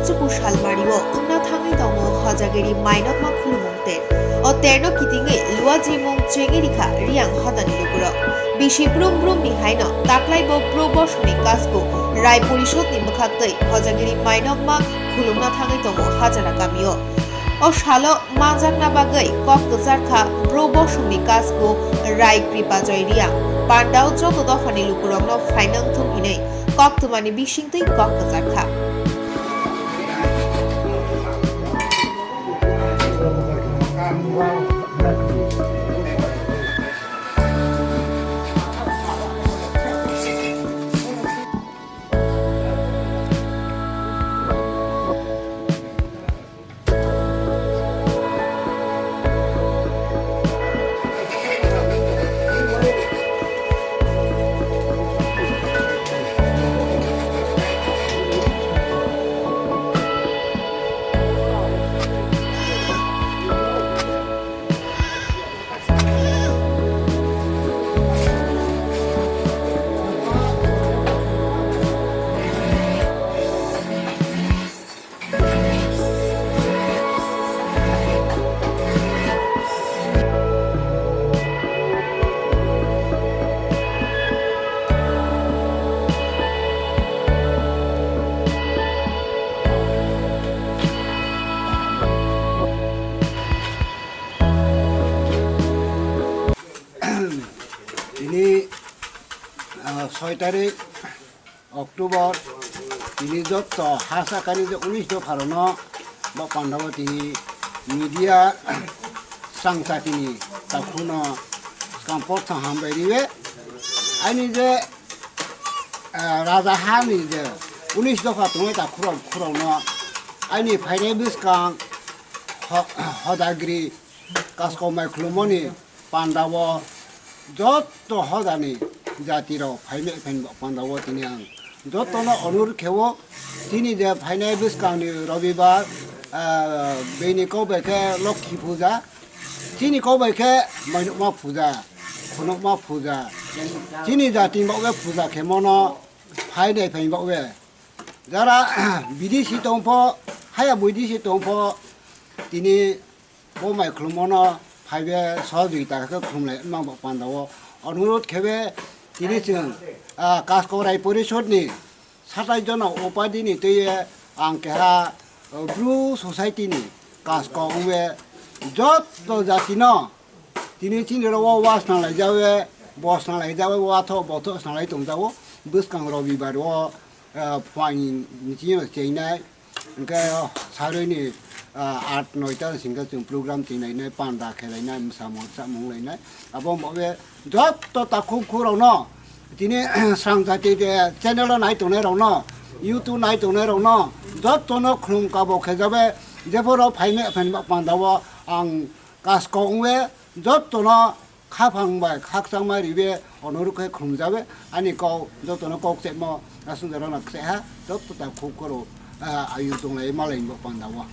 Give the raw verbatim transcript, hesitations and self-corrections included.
Chuku salmario wngna thangwi tongo hojagiri mainokma khulumung ter. O terno kitingwi luajimung chengwi rikha Riang hodani lukurok. Bisi brum brumni haino taklaibo bro bosongni kasku Rai Porishodni mwkhaktwi hojagiri mainokma khulumna thangwi tongo Hajara kamio. O salo manjakna bagwi kok kwchar kha bro bosongni kasku Rai Kripajoy Riang. Pandao joto dophani lukurokno phaina wngthung hinwi koktwmani bisingtwi kok kwchar kha. Tini, ah, soi tarik October, tini jotto ha sakani je unis dopha rokno bo pandao tini media swrang chatini takhukno swkang pok thang hambai riwi. Aini je, ah, raja hani je unis dopha tongwi takhurok khurokno aini phainai bwskang ho-, hodagri kaskomai khulumoni pandao jotto hodani jatirok phaimai phaini pandao tini ang jottono onurod khewo, tini je phainai bwskangni Robibar, ah, bini kok bai khe Lokhi Puja, tini kok bai khe Mainokma Puja, Khunukma Puja, tini jati baoh khe puja khemono phainai phaini baoh khe jara bidesi tongpho, haya buidesi tongpho, tini bo mai khulumano phaibe sohojogita khe khulumlai wngma bo pandao onurod khebe tini chwng, ah, Kaskau Rai Porishodni satai jono upadini twiwi ang keha, ah, Bru Society ni Kaskau wngwi jotto jatino tini chini oro o wa snalaijawi, bo snalaijawi, watho botho snalai tongjago. Bwskang Robibar o, ah, phuaini chini cheinai. Hwnkhe sarui ni, ah, aat noita singkhe chwng program twi nainai, panda khe lainai, mwsamung samung lainai. Abo wngbabe jotto takhuk khurokno tini swrang jati de channel o nai tongnai rokno, YouTube nai tongnai rokno jottono khulum kabo khe jabe, jephoro phaimai phaini pandao ang Kaskau wngwi jottono khaphang bai khakchangma ribe onurok khe khumjabe. Ani kok jotono kok chepmo aswk jorano khe ha jotto ta khuk koro, ah, ayung tonglai malai bo pandao.